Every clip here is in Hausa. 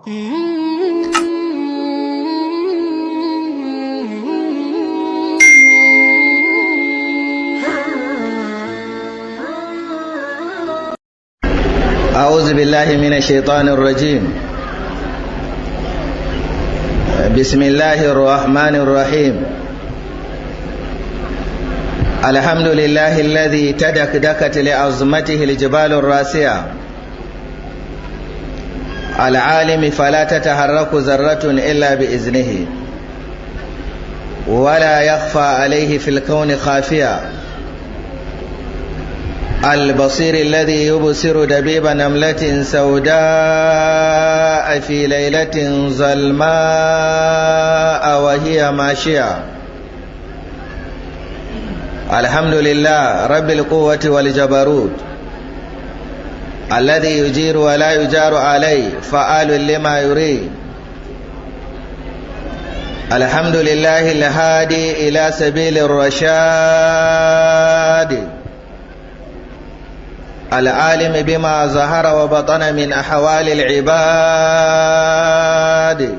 أعوذ بالله من الشيطان الرجيم. بسم الله الرحمن الرحيم. الحمد لله الذي تدكدكت لعظمته الجبال الراسية، العالم فلا تتحرك ذرة إلا بإذنه، ولا يخفى عليه في الكون خافية، البصير الذي يبصر دبيب نملة سوداء في ليلة ظلماء وهي ماشية. الحمد لله رب القوة والجبروت، الذي يجير ولا يجار عليه، فعال لما يريد. الحمد لله الهادي إلى سبيل الرشاد، العالم بما ظهر وبطن من أحوال العباد،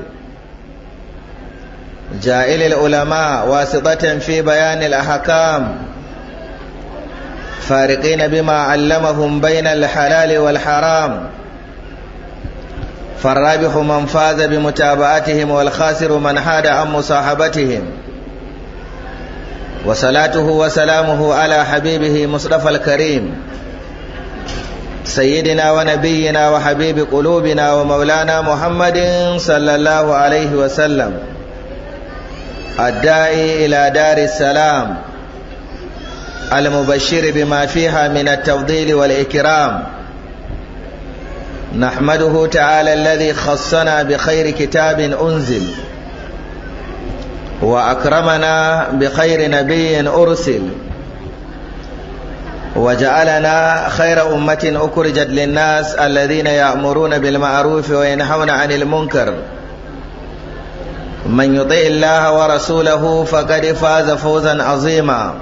جائل العلماء واسطة في بيان الأحكام، فارقين بما علمهم بين الحلال والحرام، فالرابح من فاز بمتابعتهم والخاسر من حاد عن مصاحبتهم. وصلاته وسلامه على حبيبه مصطفى الكريم، سيدنا ونبينا وحبيب قلوبنا ومولانا محمد صلى الله عليه وسلم، الداعي إلى دار السلام، المبشر بما فيها من التفضيل والإكرام. نحمده تعالى الذي خصنا بخير كتاب أنزل، وأكرمنا بخير نبي أرسل، وجعلنا خير أمة أخرجت للناس الذين يأمرون بالمعروف وينهون عن المنكر. من يطع الله ورسوله فقد فاز فوزا عظيما،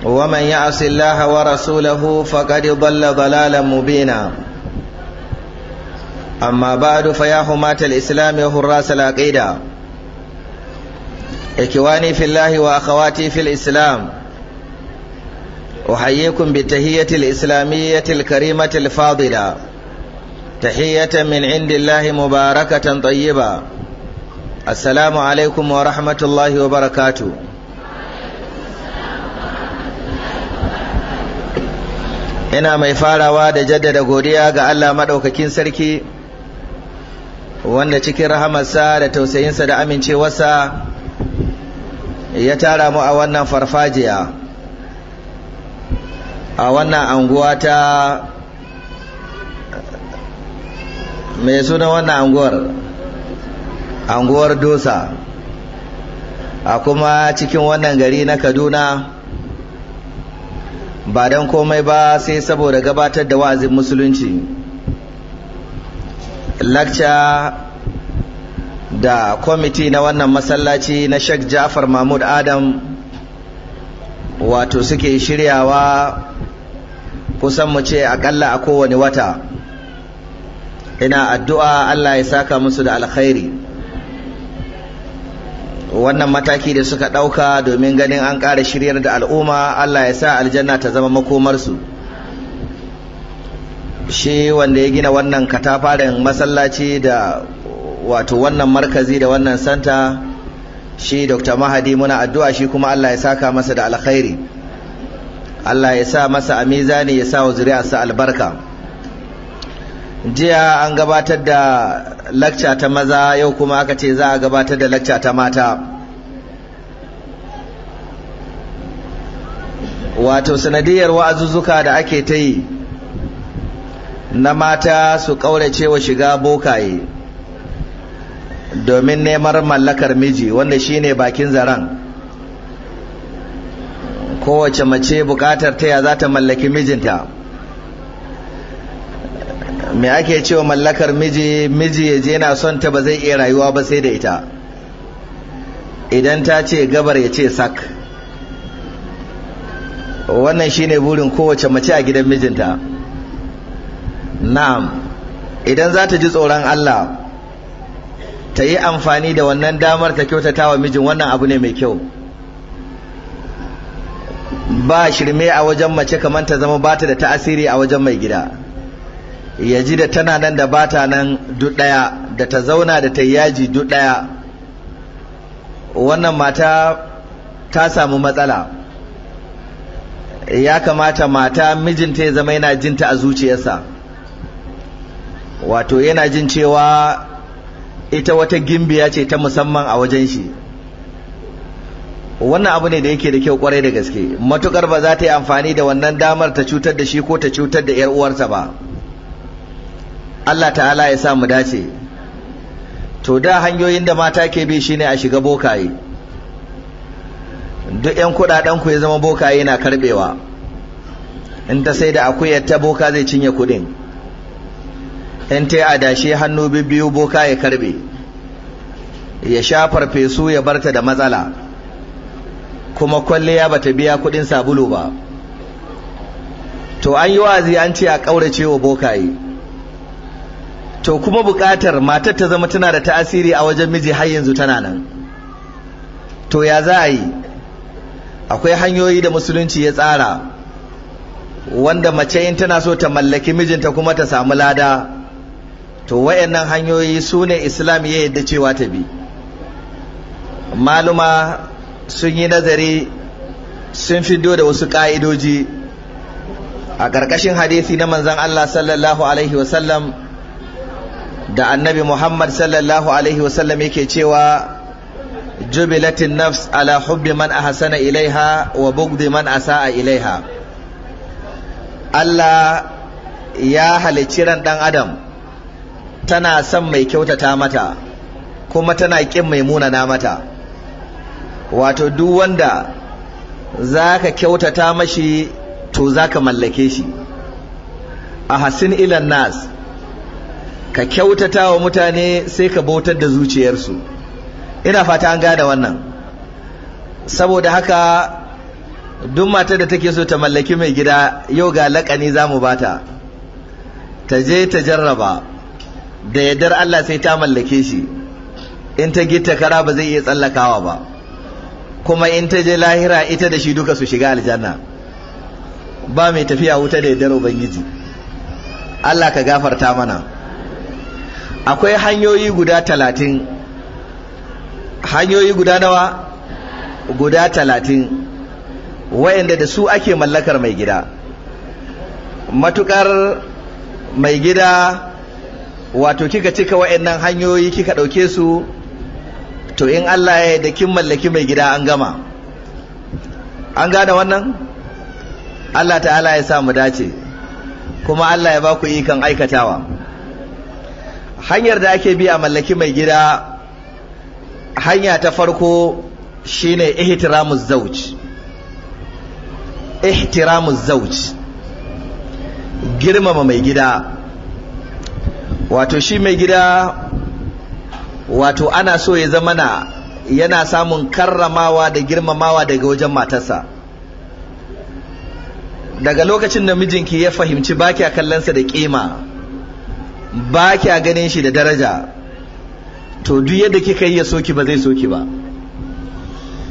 ومن يعص الله ورسوله فقد ضل ضلالا مبينا. أما بعد، فيا حماة الإسلام وحراس العقيدة، إخواني في الله وأخواتي في الإسلام، أحييكم بالتحية الإسلامية الكريمة الفاضلة، تحية من عند الله مباركة طيبة. السلام عليكم ورحمة الله وبركاته. Ina mai farawa da jaddada godiya ga Allah maɗaukakin sarki, wanda cikin rahamarsa da tausayinsa da amincewarsa ya tara mu a wannan farfajiya, a wannan anguwa ta mai suna wannan anguwar, anguwar Dosa, a kuma cikin wannan gari na Kaduna, ba don komai ba sai saboda gabatar da wa'azin musulunci, lakca da kwamiti na wannan masallaci na Sheikh Ja'far Mahmud Adam wato suke shiryawa kusan mu ce akalla a kowane wata. Ina addu'a Allah ya saka musu da alkhairi. Wannan mataki da suka ɗauka domin ganin an ƙara shiryar da al'umma, Allah ya sa aljanna ta zama makomarsu. Shi wanda ya gina wannan katafaren masallaci da wato wannan markazi da wannan santa, shi Dr. Mahadi, muna addu'a shi kuma Allah ya saka masa da alkhairi, Allah ya sa masa a mizani, ya sa wa zuriyarsa albarka. Jiya an gabatar da lakca ta maza, yau kuma aka ce za a gabatar da lakca ta mata. Wato sanadiyar wa'azuzzuka da ake ta yi na mata su ƙaurace wa shiga bokaye domin neman mallakar miji, wanda shine bakin zaren. Kowace mace bukatar ta ya za ta mallaki mijinta. Me ake cewa mallakar miji? Miji ya je yana son ta, ba zai iya rayuwa ba sai da ita. Idan ta ce gabar, ya ce sak. Wannan shine burin kowace mace a gidan mijinta. Na'am, Idan za ta ji tsoron Allah ta yi amfani da wannan damar ta kyautata wa mijin, wannan abu ne mai kyau. Ba shirme a wajen mace kamar ta zama bata da ta'asiri a wajen mai gida, ya ji da tana nan da bata nan duk ɗaya, da ta zauna da ta yaji duk ɗaya. Wannan mata ta samu matsala. Ya kamata mata mijinta ya zama yana jinta a zuciyarsa, wato yana jin cewa ita wata gimbiya ce ta musamman a wajen shi. Wannan abu ne da yake da kyau kwarai da gaske, matukar ba za ta yi amfani da wannan damar ta cutar da shi ko ta cutar da 'yar uwarsa ba. Allah ta'ala ya sa mu dace. To da hanyoyin da mata ke bi shine a shiga bokaye. Duk 'yan kudaden ku ya zama bokaye na karbewa. In ta sai da akuyar ta, boka zai cinye kudin. In ta yi adashe hannu biyu, boka ya karbe, ya sha farfesu ya barta da matsala, kuma kwalliya bata biya kudin sabulu ba. To an yi wa'azi an ce a kaurace wa bokaye. To kuma bukatar matar ta zama tana da ta'asiri a wajen miji har yanzu tana nan. To ya za a yi? Akwai hanyoyi da musulunci ya tsara wanda mace in tana so ta mallaki mijinta kuma ta samu lada, to wayannan hanyoyi su ne Islam ya yadda cewa ta bi. Maluma sun yi nazari, sun fiddo da wasu ƙa'idoji a ƙarƙashin hadisi na manzon Allah sallallahu alaihi wasallam, da Annabi Muhammad sallallahu alaihi wasallam yake cewa: "Jubilatin nafs ala hubbi man ahsana ilaiha wa bugdi man asa'a ilaiha." Allah ya halicci ran dan adam tana son mai kyautata mata, kuma tana ƙin mai munana mata. Wato duk wanda zaka kyautata mashi, to zaka mallake shi. A hasin ilan nas, ka kyautata wa mutane, sai ka bautar da zuciyarsu. Ina fata an gane wannan. Saboda haka duk matar da take so ta mallaki mai gida, yau ga lakani za mu bata, ta je ta jarraba. Da yardar Allah sai ta mallake shi. In ta gitta kara, ba zai iya tsallakawa ba. Kuma in ta je lahira, ita da shi duka su shiga aljanna, ba mai tafiya wuta da yardar Ubangiji. Allah ka gafarta mana. Akwai hanyoyi guda 30. Hanyoyi guda nawa? Guda 30, wayanda da su ake mallakar mai gida. Matukar mai gida, wato kika cika wayannan hanyoyi, kika ɗauke su, to in Allah ya da kin mallaki mai gida, an gama. An gane wannan? Allah ta'ala ya sa mu dace, kuma Allah ya ba ku ikon aikatawa. Hanyar da ake bi a mallaki mai gida, hanya ta farko shine ihtiramuz zawj. Ihtiramuz zawj, girmama mai gida. Wato shi mai gida, wato ana so ya zama na yana samun karramawa da girmamawa daga wajen matarsa. Daga lokacin da mijinki ya fahimci ba kya kallonsa da kima, ba kya ganin shi da daraja, to duk yadda kika yi ya soki, ba zai soki ba.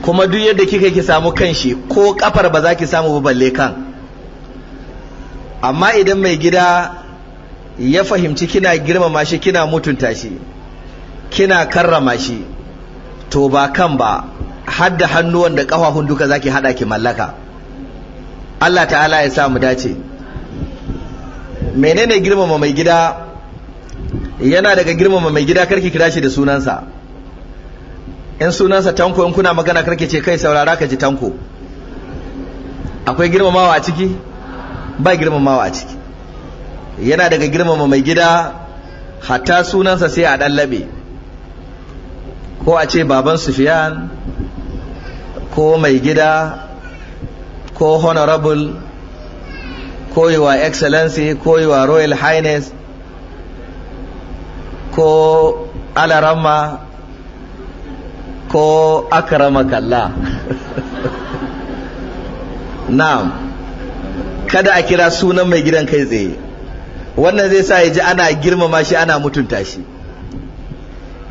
Kuma duk yadda kika ki samu kanshi, ko kafar ba za ki samu ba, balle kan. Amma idan mai gida ya fahimci kina girmama shi, kina mutunta shi, kina karrama shi, to ba kan ba, har da hannuwan da kafafun duka zaki hada ki mallaka. Allah ta'ala ya sa mu dace. Menene girmama mai gida? Yana daga girmama mai gida, karki kira shi da sunansa. In sunansa Tanko, in kuna magana karki ce, "Kai, saurara ka ji, Tanko." Akwai girmamawa a ciki? Ba girmamawa a ciki. Yana daga girmama mai gida, hatta sunansa sai a ɗan laɓe, ko a ce Baban Sufiyan, ko mai gida, ko Honorable, ko Your Excellency, ko Your Royal Highness, ko Alaramma, ko Akramakallah. Na'am, kada a kira sunan mai gidan kai tsaye. Wannan zai sa ya ji ana girmama shi, ana mutunta shi.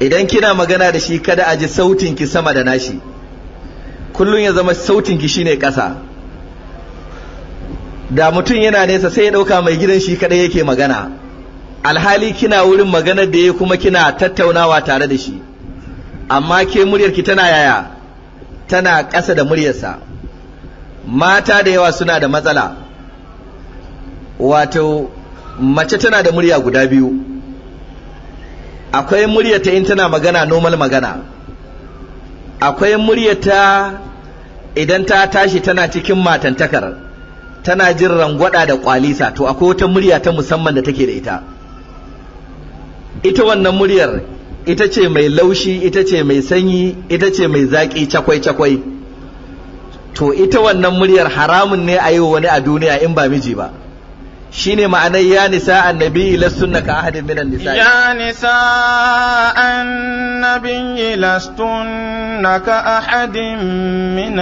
Idan kina magana da shi, kada a ji sautinki sama da nashi. Kullum ya zama sautinki shine ƙasa. Da mutum yana nesa sai ya ɗauka mai gidan shi kaɗai yake magana, alhali kina wurin maganar da ya kuma kina tattaunawa tare da shi, amma ke muryarki tana yaya? Tana ƙasa da muryarsa. Mata da yawa suna da matsala. Wato mace tana da murya guda biyu. Akwai muryarta in tana magana normal magana, akwai muryarta idan ta tashi tana cikin matantakar, tana jin rangwada da kwalisa. To akwai wata murya ta musamman da take da ita. Ita wannan muryar ita ce mai laushi, ita ce mai sanyi, ita ce mai zaƙi cakwai-cakwai. To ita wannan muryar haramun ne a yi wa wani a duniya in ba miji ba. Shine ma'anar يا نساء النبي لستن كأحد من النساء. يا نساء النبي لستن كأحد من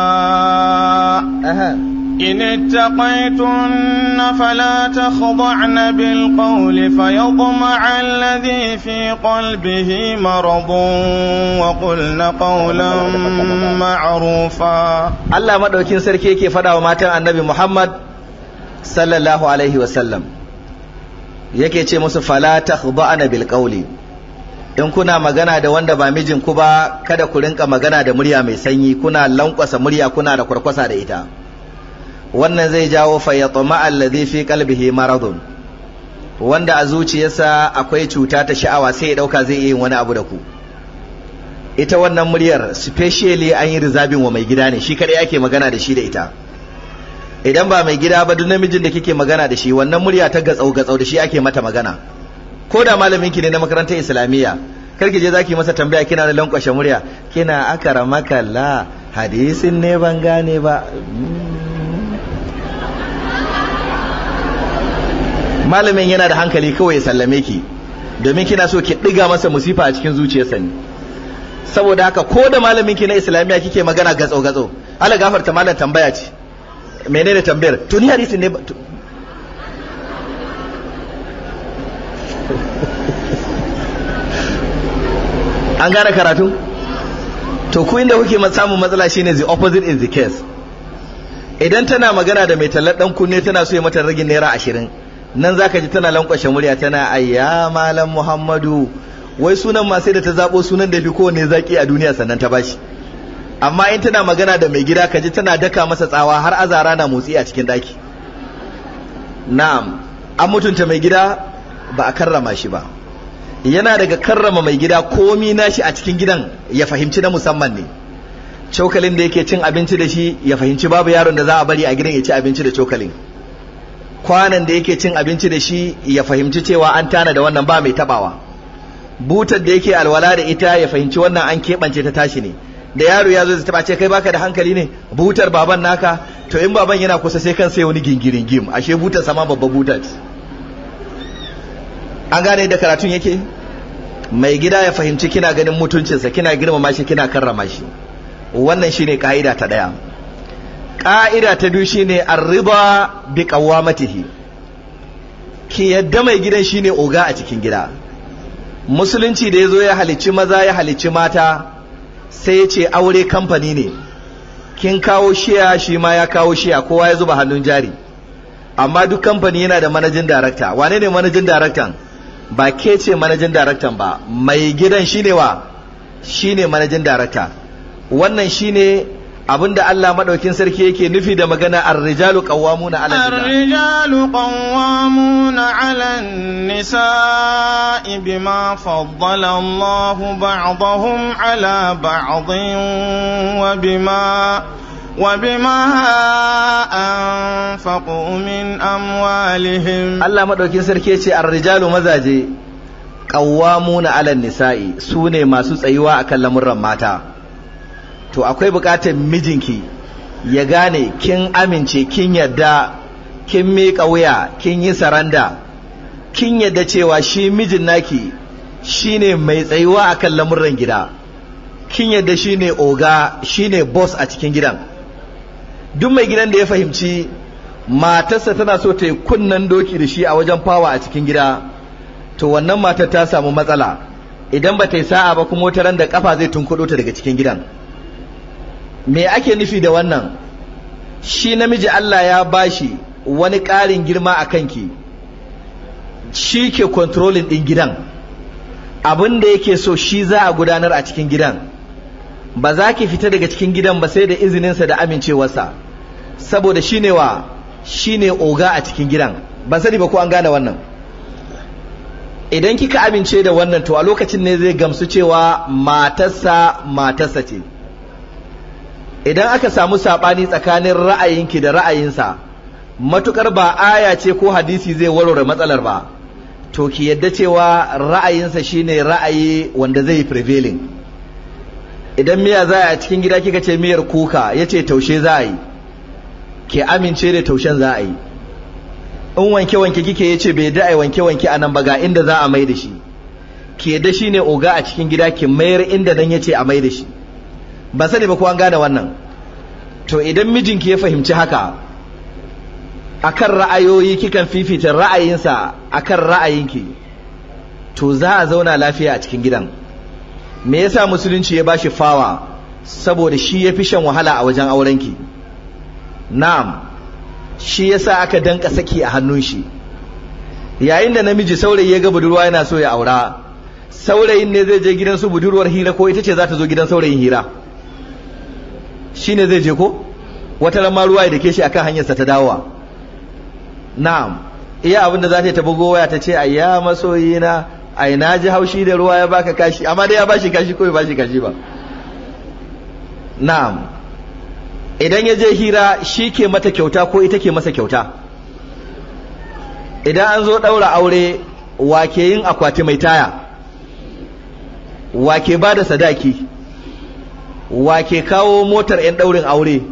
النساء. إن اتقيتن فلا تخضعن بالقول فيطمع الذي في قلبه مرض وقلن قولا معروفا. Allah madaukin sarki yake faɗa wa matan Annabi Muhammad sallallahu alaihi wasallam, yake ce musu: فلا تخضعن بالقول. In kuna magana da wanda ba mijinku ba, kada ku rinka magana da murya mai sanyi, kuna lankwasa murya, kuna da kwarkwasa da ita. Wannan zai jawo فيطمع الذي في قلبه مرض, wanda a zuciyarsa akwai cuta ta sha'awa sai ya dauka zai iya yin wani abu da ku. Ita wannan muryar specially an yi reserving wa mai gida ne, shi kadai ake magana da shi da ita. Idan ba mai gida ba, duk namijin da kike magana da shi, wannan murya ta gatsau gatsau da shi ake mata magana. Ko da malamin ki ne na makarantar Islamiyya, kar ki je zaki masa tambaya kina da lankwashe murya, kina "Akaramakalla, hadisin ne ban gane ba." Malamin yana da hankali, kawai ya sallame ki, domin kina so ki ɗiga masa musifa a cikin zuciyarsa ne. Saboda haka ko da malamin ki na Islamiyya kike magana gatsau gatsau, "Ala gafarta malam, tambaya ce." "Menene tambayar?" "To ni hadisin ne." An gane karatu? To ku inda kuke samun matsala shine the opposite is the case. Idan tana magana da mai tallar dan kunne, tana so ya mata ragin ₦20, nan zaka ji tana lankwashe murya, tana "Ayya, Malam Muhammadu." Wai sunan ma sai da ta zabo sunan da fi kowanne zaki a duniya sannan ta bashi. Amma in tana magana da mai gida, kaji tana daka masa tsawa har azara na motsi a cikin daki. Na'am, an mutunta mai gida, ba a karrama shi ba. Yana daga karrama mai gida, komi nashi a cikin gidan ya fahimci na musamman ne. Cokalin da yake cin abinci da shi, ya fahimci babu yaron da za a bari a gidan ya ci abinci da cokalin. Kwanan da yake cin abinci da shi, ya fahimci cewa an tana da wannan, ba mai tabawa. Butar da yake alwala da ita, ya fahimci wannan an keɓance ta, tashi ne. Da yaro ya zo zai taba, ce "Kai baka da hankali ne? Butar baban naka?" To in baban yana kusa sai kan sai wani gingirin gim, ashe butar sama babba butar ce. An gane da karatun yake? Mai gida ya fahimci kina ganin mutuncinsa, kina girmama shi, kina karrama shi. Wannan shine ka'ida ta daya. Ka'ida ta biyu shine الرضا بقوامته. Ki yadda mai gidan shine oga a cikin gida. Musulunci da ya zo ya halicci maza, ya halicci mata, sai ya ce aure kamfani ne. Kin kawo share, shi ma ya kawo share, kowa ya zuba hannun jari. Amma duk kamfani yana da managing director. Wane ne managing director? Ba ke ce managing director ba, mai gidan shine wa? Shine managing director. Wannan shine abinda Allah madaukin sarki yake nufi da magana الرجال قوامون على النساء. الرجال قوامون على النساء بما فضل الله بعضهم على بعض وبما أنفقوا من أموالهم. Allah madaukin sarki yace الرجال mazaje قوامون على النساء, sune masu tsayuwa akan lamurran mata. To akwai bukatar mijinki ya gane kin amince, kin yadda, kin miƙa wuya, kin yi saranda, kin yadda cewa shi mijin naki shine mai tsayuwa akan lamurran gida. Kin yadda shine oga, shine boss a cikin gidan. Duk mai gidan da ya fahimci Matarsa tana so ta yi kunnen doki da shi a wajen fawa a cikin gida, to wannan matar ta samu matsala. Idan ba ta yi sa'a ba kuma wata ran da kafa zai tunkuɗo ta daga cikin gidan. Me ake nufi da wannan? Shi namiji Allah ya bashi wani ƙarin girma a kanki, shi ke controlling ɗin gidan. Abin da yake so shi za a gudanar a cikin gidan. Ba za ki fita daga cikin gidan ba sai da izininsa da amincewarsa, saboda shi ne wa shi ne oga a cikin gidan. Ban sani ba ko an gane wannan. Idan kika amince da wannan, to a lokacin ne zai gamsu cewa matarsa matarsa ce. Idan aka samu saɓani tsakanin ra'ayinki da ra'ayinsa, matukar ba aya ce ko hadisi zai warware matsalar ba, to ki yadda cewa ra'ayinsa shine ra'ayi wanda zai yi prevailing. Idan miya za a cikin gida kika ce miyar kuka, yace taushe za a yi, ki amince da taushen za a yi. In wanke wanke kike, yace bai da ai wanke wanke a nan ba, ga inda za a mai da shi, ki yadda shine oga a cikin gida, ki mayar inda nan yace a mai da shi. Ban sani ba ko an gane wannan. To idan mijinki ya fahimci haka, akan ra'ayoyi kikan fifita ra'ayinsa akan ra'ayinki, to za a zauna lafiya a cikin gidan. Me yasa musulunci ya bashi fawa? Saboda shi ya fi shan wahala a wajen aurenki. Na'am, shi yasa aka danka saki a hannun shi. Yayin da namiji saurayi ya ga budurwa yana so ya aura, saurayin ne zai je gidan su budurwar hira, ko ita ce za ta zo gidan saurayin hira? Shine zai je, ko wata ran ma ruwa ya dake shi akan hanyarsa ta dawowa. Na'am, iya abinda za ta yi, ta bugo waya ta ce, "Ayya masoyina, ai na ji haushi da ruwa ya baka kashi." Amma dai ya bashi kashi ko bai bashi kashi ba? Na'am, idan ya je hira, shi ke mata kyauta ko ita ke masa kyauta? Idan an zo ɗaura aure, wa ke yin akwati mai taya? Wa ke ba da sadaki? Wa ke kawo motar 'yan ɗaurin aure?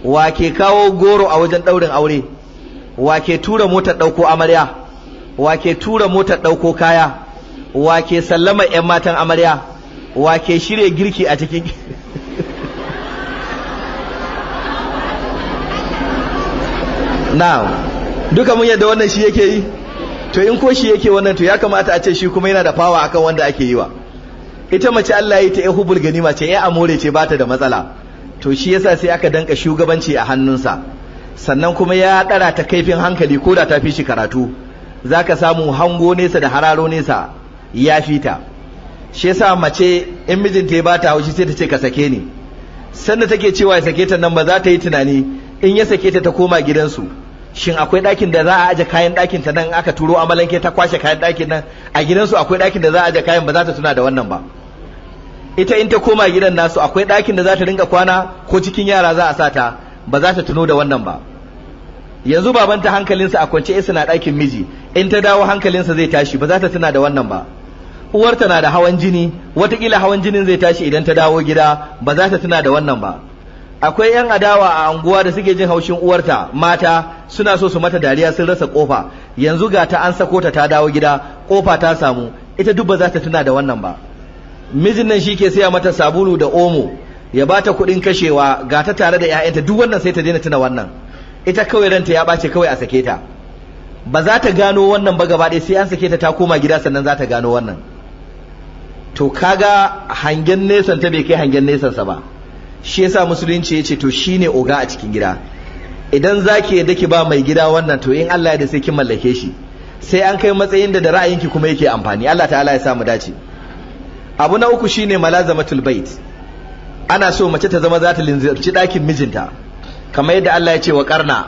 Wa ke kawo goro a wajen ɗaurin aure? Wa ke tura motar ɗauko amarya? Wa ke tura motar ɗauko kaya? Wa ke sallama 'yan matan amarya? Wa ke shirya girki a cikin? Na'am, duka mun yadda wannan shi yake yi. To in ko shi yake wannan, to ya kamata a ce shi kuma yana da fawa akan wanda ake yi wa. Ita mace Allah yi ta ya hubul ganima ce, ya amore ce, bata da matsala. To shi yasa sai aka danka shugabanci a hannunsa. Sannan kuma ya dara ta kaifin hankali, ko da ta fi shi karatu, zaka samu hango nesa da hararo nesa ya fita. Shi yasa mace in mijinta ya bata haushi sai ta ce, "Ka sake ni." Sanda take cewa ya sake ta nan, ba za ta yi tunani in ya sake ta ta koma gidansu, shin akwai ɗakin da za a aje kayan ɗakin ta nan? Aka turo amalanke ta kwashe kayan ɗakin nan, a gidansu akwai ɗakin da za a aje kayan? Ba za ta tuna da wannan ba. Ita in ta koma gidan nasu, akwai ɗakin da za ta rinka kwana ko cikin yara za a sa ta? Ba za ta tuno da wannan ba. Yanzu babanta hankalinsa a kwance, isa na ɗakin miji, in ta dawo hankalinsa zai tashi, ba za ta tuna da wannan ba. Uwarta na da hawan jini, watakila hawan jinin zai tashi idan ta dawo gida, ba za ta tuna da wannan ba. Akwai yan adawa a anguwa da suke jin haushin uwarta, mata suna so su mata dariya, sun rasa kofa, yanzu ga ta an sako ta ta dawo gida, kofa ta samu, ita duk ba za ta tuna da wannan ba. Mijin nan shi ke saya mata sabulu da omo, ya bata kuɗin kashewa, ga ta tare da 'ya'yanta, duk wannan sai ta daina tuna wannan. Ita kawai ranta ya ɓace, kawai a sake ta. Ba za ta gano wannan ba gaba ɗaya sai an sake ta ta koma gida, sannan za ta gano wannan. To kaga hangen nesan ta bai kai hangen nesan sa ba. Shi yasa musulunci ya ce to shine oga a cikin gida. Idan zaki yadda ki ba mai gida wannan, to in Allah ya da sai kin mallake shi, sai an kai matsayin da ra'ayinki kuma yake amfani. Allah ta'ala ya sa mu dace. Abu na uku shine malazamatul bait. Ana so mace ta zama za ta linzirci ɗakin mijinta, kamar yadda Allah ya ce wa karna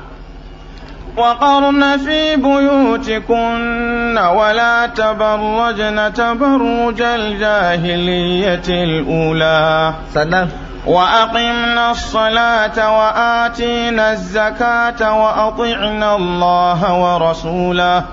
وقرن في بيوتكن ولا تبرجن تبرج الجاهلية الأولى sannan وأقمنا الصلاة وآتينا الزكاة وأطعنا الله ورسوله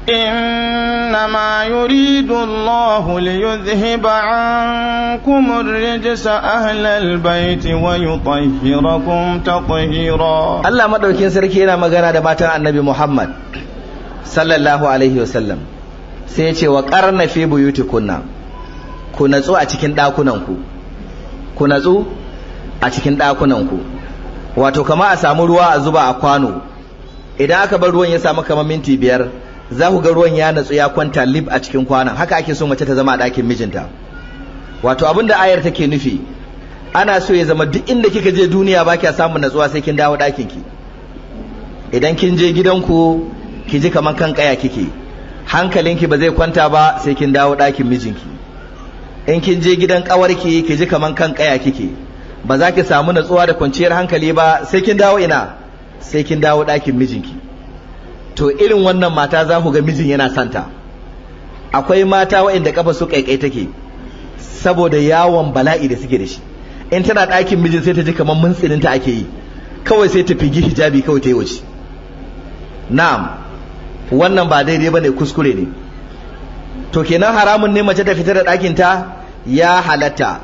إنما يريد الله ليذهب عنكم الرجس أهل البيت ويطهركم تطهيرا. Allah madaukin sarki yana magana da matan Annabi Muhammad sallallahu alaihi wasallam, sai ya ce wa qarna fi buyutikunna, ku natsu a cikin ɗakunanku, ku natsu a cikin ɗakunanku. Wato kama a samu ruwa a zuba a kwano, Idan aka bar ruwan ya samu kamar minti 5, za ku ga ruwan ya natsu ya kwanta lib a cikin kwanan. Haka ake so mace ta zama a ɗakin mijinta. Wato abin da ayar take nufi, ana so ya zama duk inda kika je duniya ba kya samun natsuwa sai kin dawo ɗakin ki. Idan kin je gidanku ki ji kamar kan kaya kike, hankalinki ba zai kwanta ba sai kin dawo ɗakin mijinki. In kin je gidan ƙawarki ki ji kamar kan kaya kike, ba za ki samu natsuwa da kwanciyar hankali ba sai kin dawo ina, sai kin dawo ɗakin mijinki. To irin wannan mata za ku ga mijin yana santa. Akwai mata waɗanda kafa su kaikai take saboda yawon bala'i da suke da shi. In tana ɗakin mijin sai ta ji kamar muntsininta ake yi, kawai sai ta figi hijabi kawai ta yi waje. Na'am, wannan ba daidai bane, kuskure ne. To kenan haramun ne mace ta fita da ɗakin ta? Ya halatta,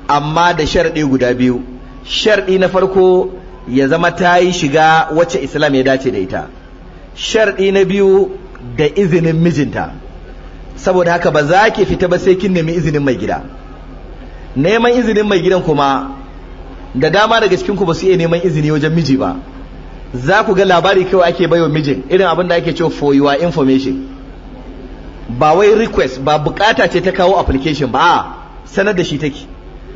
amma da sharɗi guda biyu. Sharɗi na farko, ya zama ta yi shiga wacce Islam ya dace da ita. Sharɗi na biyu, da izinin mijinta. Saboda haka ba za ki fita ba sai kin nemi izinin mai gida. Neman izinin mai gidan kuma, da dama daga cikin ku ba su iya neman izini wajen miji ba. Za ku ga labari kawai ake baiwa mijin, irin abin da ake cewa "for your information". Ba wai request ba, bukata ce ta kawo application ba, a sanar da shi take.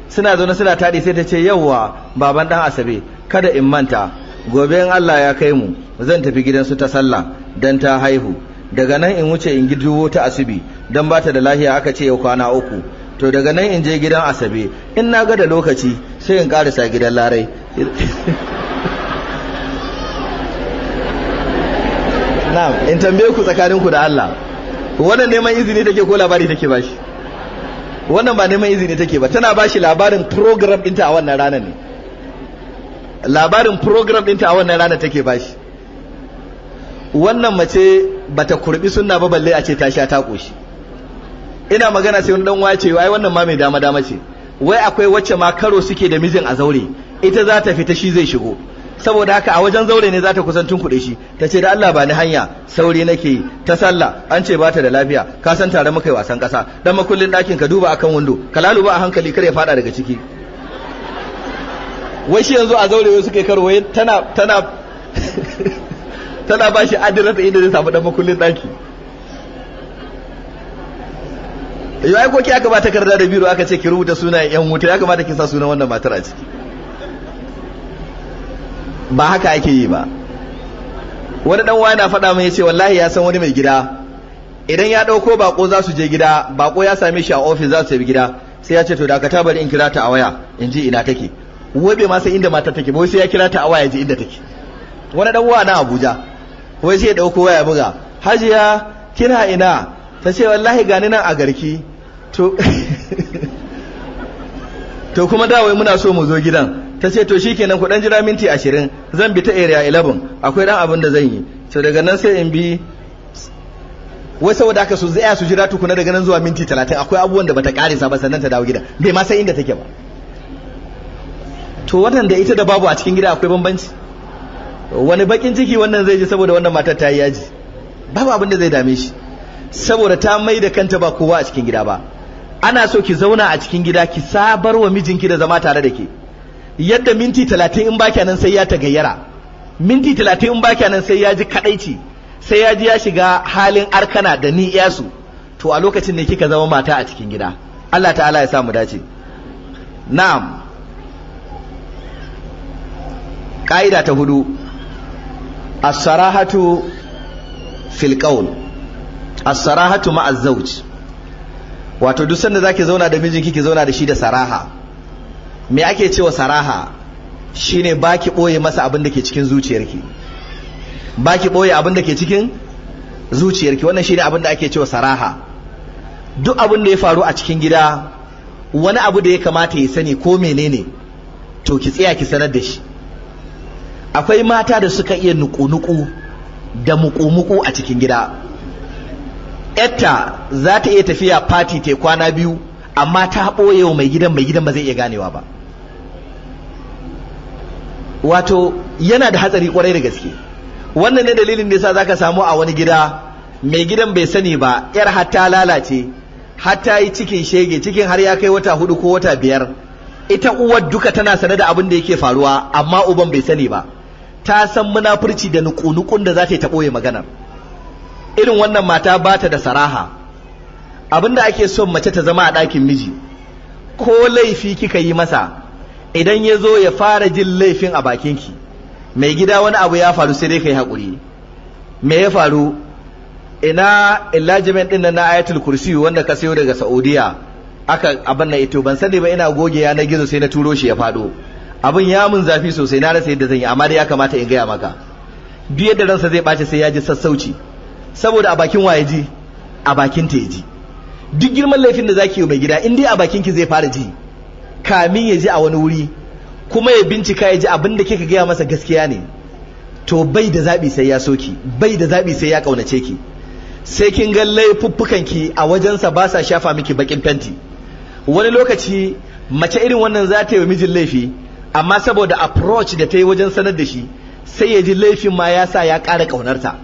Suna zaune suna taɗi, sai ta ce, "Yauwa baban dan Asabe, kada in manta, gobe in Allah ya kai mu zan tafi gidansu ta sallah dan ta haihu. Daga nan in wuce in giduwo ta asibi dan bata da lafiya, aka ce yau kwana 3. To daga nan in je gidan Asabe, in na ga da lokaci sai in karisa gidan Larai." Na'am, in tambaye ku tsakaninku da Allah, wannan neman izini take ko labari take bashi? Wannan ba neman izini take ba, tana bashi labarin program ɗinta a wannan ranar ne. Labarin program ɗinta a wannan ranar take bashi. Wannan mace bata kurbi sunna ba, balle a ce ta sha ta koshi. Ina magana sai wani dan wace, ai wannan ma mai dama dama ce. Wai akwai wacce ma karo suke da mijin a zaure, ita za ta fita shi zai shigo. Saboda haka a wajen zaure ne za ta kusan tunkuɗe shi, ta ce, "Da Allah ba ni hanya, sauri nake yi, ta sallah an ce ba ta da lafiya, ka san tare muka yi wasan ƙasa. Dan makullin ɗakin ka duba akan windo, ka laluba a hankali kar ya faɗa daga ciki." Wai shi yanzu a zaure wai suka yi karo, wai tana tana ba shi adireshin inda zai samu dan makullin ɗaki. Yau ai ko ki aka ba takarda da biro aka ce ki rubuta sunayen yan wuta, ya kamata ki sa sunan wannan matar a ciki. Ba haka ake yi ba. Wani dan wani na faɗa mai, yace wallahi ya san wani mai gida, idan ya ɗauko bako za su je gida, bako ya same shi a ofis za su tafi gida, sai ya ce, "To dakata, bari in kira ta a waya in ji ina take." Wai bai ma san inda matar take ba, wai sai ya kira ta a waya ya ji inda take. Wani dan uwa na Abuja, wai sai ya ɗauko waya buga, "Hajiya, kina ina?" Ta ce, "Wallahi gani nan a garki." To kuma da wai muna so mu zo gidan. Ta ce, "To shikenan, ku dan jira minti 20, zan bi ta area 11, akwai dan abin da zan yi." To daga nan sai in bi. Wai saboda haka su tsaya su jira tukuna daga nan zuwa minti 30, akwai abubuwan da bata karisa ba, sannan ta dawo gida. Bai ma san inda take ba. To wannan da ita da babu a cikin gida akwai bambanci? Wani bakin ciki wannan zai ji saboda wannan matar ta yi yaji? Babu abin da zai dame shi, saboda ta mai da kanta ba kowa a cikin gida ba. Ana so ki zauna a cikin gida, ki sabar wa mijinki da zama tare da ke, yadda minti 30 in baki nan sai ya tagayyara, minti 30 in baki nan sai ya ji kadaici, sai ya ji ya shiga halin arkana da ni iyasu. To a lokacin ne kika zama mata a cikin gida. Allah ta'ala ya sa mu dace. Na'am, ka'ida ta 4, as-sarahatu fil qawl, as-sarahatu ma'a zawj. Wato duk sanda zaki zauna da mijinki, ki zauna da shi da saraha. Me ake cewa saraha? Shine baki boye masa abin da ke cikin zuciyarki, baki boye abin da ke cikin zuciyarki. Wannan shine abin da ake cewa saraha. Duk abin da ya faru a cikin gida, wani abu da ya kamata ya sani ko menene, to ki tsaya ki sanar da shi. Akwai mata da suka iya nuku-nuku da muku-muku a cikin gida. Yatta za ta iya tafiya fati ta kwana 2, amma ta ɓoye wa mai gidan, mai gidan ba zai iya ganewa ba. Wato yana da hatsari kwarai da gaske. Wannan ne dalilin da yasa zaka samu a wani gida mai gidan bai sani ba, yar har ta lalace, har ta yi cikin shege, cikin har ya kai wata 4 ko wata 5. Ita uwar duka tana sane da abin da yake faruwa, amma uban bai sani ba. Ta san munafurci da nuku-nukun da za ta yi ta ɓoye maganar. Irin wannan mata ba ta da saraha. Abinda ake son mace ta zama a ɗakin miji, ko laifi kika yi masa, idan ya zo ya fara jin laifin a bakinki. Mai gida, wani abu ya faru, sai dai ka yi haƙuri. Me ya faru? Ina enlargement ɗin na Ayatul Kursi wanda ka sayo daga Saudiya aka abin nan? Ito ban sani ba, ina goge yanar gizo sai na turo shi ya faɗo. Abin ya mun zafi sosai, na rasa yadda zan yi, amma dai ya kamata in gaya maka. Duk yadda ransa zai ɓace, sai ya ji sassauci, saboda a bakin waye ji? A bakin ta ya ji. Duk girman laifin da zaki yi mai gida, in dai a bakin ki zai fara ji kamin ya ji a wani wuri, kuma ya bincika ya ji abin da kika gaya masa gaskiya ne, to bai da zaɓi sai ya soki, bai da zaɓi sai ya ƙaunace ki. Sai kin ga laifuffukan ki a wajensa ba sa shafa miki bakin fenti. Wani lokaci mace irin wannan za ta yi wa mijin laifi, amma saboda approach da ta yi wajen sanar da shi, sai ya ji laifin ma ya sa ya ƙara ƙaunarta.